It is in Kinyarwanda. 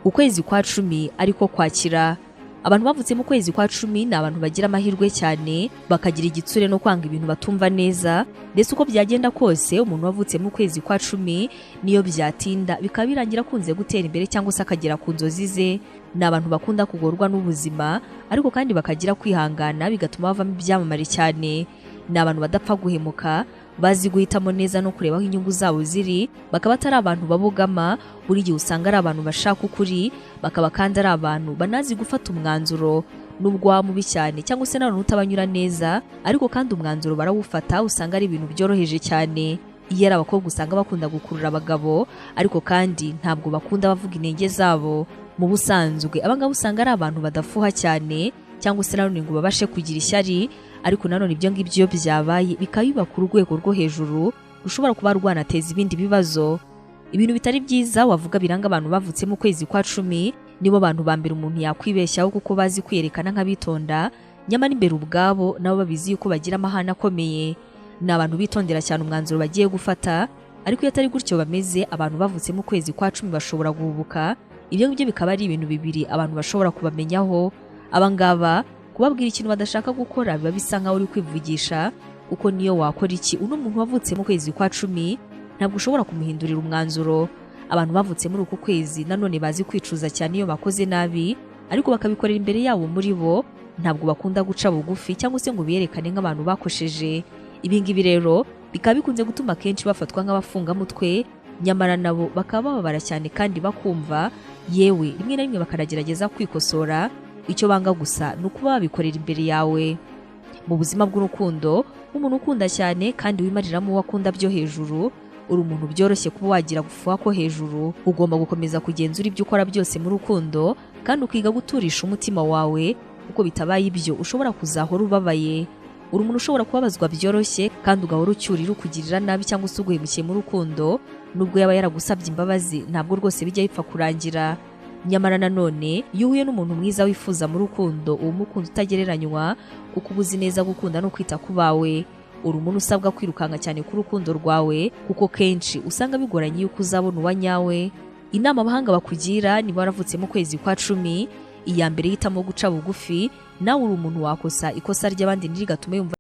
Ukwezi kwa 10 ariko kwakira. Abantu bavutse mu kwezi kwa 10 ni abantu bagira amahirwe cyane, bakagira igitsure no kwanga ibintu batumva neza, ndetse uko byagenda kose umuntu wavutse mu kwezi kwa 10 niyo byatinda bikaba birangira akunze gutera imbere cyangwa se akagera ku nzozi ze. Ni abantu bakunda kugorwa n'ubuzima, ariko kandi bakagira kwihangana bigatuma bavamo ibyamamare cyane. Ni abantu badapfa guhemuka, bazi guhitamo neza no kureba aho inyungu zabo ziri, bakaba atari abantu babogama, buri gihe usanga ari abantu bashaka ukuri, bakaba kandi ari abantu banazi gufata umwanzuro nubwo waba mubi cyane cyangwa se nanone utabanyura neza, ariko kandi umwanzuro barawufata, usanga ari ibintu byoroheje cyane. Iyo ari abakobwa usanga bakunda gukurura abagabo, ariko kandi ntabwo bakunda bavuga intenge zabo. Mu busanzwe abangaba usanga ari abantu badafuha cyane cyangwa se nanone ngo babashe kugira ishyari, ariko nanone ibyo ngibyo iyo byabaye bikaba biba ku rwego rwo hejuru rushobora kuba rwanateza ibindi bibazo. Ibintu bitari byiza wavuga biranga abantu bavutse mu kwezi kwa 10, nibo bantu ba mbere umuntu yakwibeshyaho kuko bazi kwiyerekana nk'abitonda, nyamara imbere ubwabo nabo babizi yuko bagira amahane akomeye. Ni abantu bitondera cyane umwanzuro bagiye gufata, ariko iyo atari gutyo bameze, abantu bavutse mu kwezi kwa 10 bashobora guhubuka. Ibyo ngibyo bikaba ari ibintu bibiri abantu bashobora kubamenyaho. Abangaba kubabwira ikintu badashaka gukora biba bisa nkaho uri kwivugisha, kuko niyo wakora iki uno muntu wavutse mu kwezi kwa 10 ntabwo ushobora kumuhindurira umwanzuro. Abantu bavutse muri uku kwezi nanone bazi kwicuza cyane iyo bakoze nabi, ariko bakabikorera imbere yabo muri bo, ntabwo bakunda guca bugufi cyangwa se ngo biyerekane nk'abantu bakosheje. Ibi ngibi rero bikaba bikunze gutuma kenshi bafatwa nk'abafungamutwe, nyamara nabo bakaba bababara cyane kandi bakumva, yewe rimwe na rimwe bakanagerageza kwikosora. Icyo banga gusa ni ukuba babikorera imbere yawe. Mu buzima bw'urukundo, umuntu ukunda cyane kandi wimariramo uwo akunda byo hejuru, uri umuntu byoroshye kuba wagira gufuha ko hejuru. Ugomba gukomeza kugenzura ibyo ukora byose mu rukundo, kandi ukiga guturisha umutima wawe, kuko bitabaye ibyo ushobora kuzahora ubabaye. Uri umuntu ushobora kubabazwa byoroshye kandi ugahora ucyurira ukugirira nabi cyangwa se uguhemukiye mu rukundo, nubwo yaba yaragusabye imbabazi ntabwo rwose bijya bipfa kurangira. Nyamara nanone iyo uhuye n'umuntu mwiza wifuza mu rukundo, uwo mukunda utagereranywa, kuko uba uzi neza gukunda no kwita ku bawe. Uri umuntu usabwa kwirukanka cyane ku rukundo rwawe, kuko kenshi usanga bigoranye yuko uzabona uwa nyawe. Inama abahanga bakugira niba waravutse mu kwezi kwa 10, iya mbere hitamo guca bugufi. Nawe uri umuntu wakosa ikosa ry'abandi ntirigatume yumva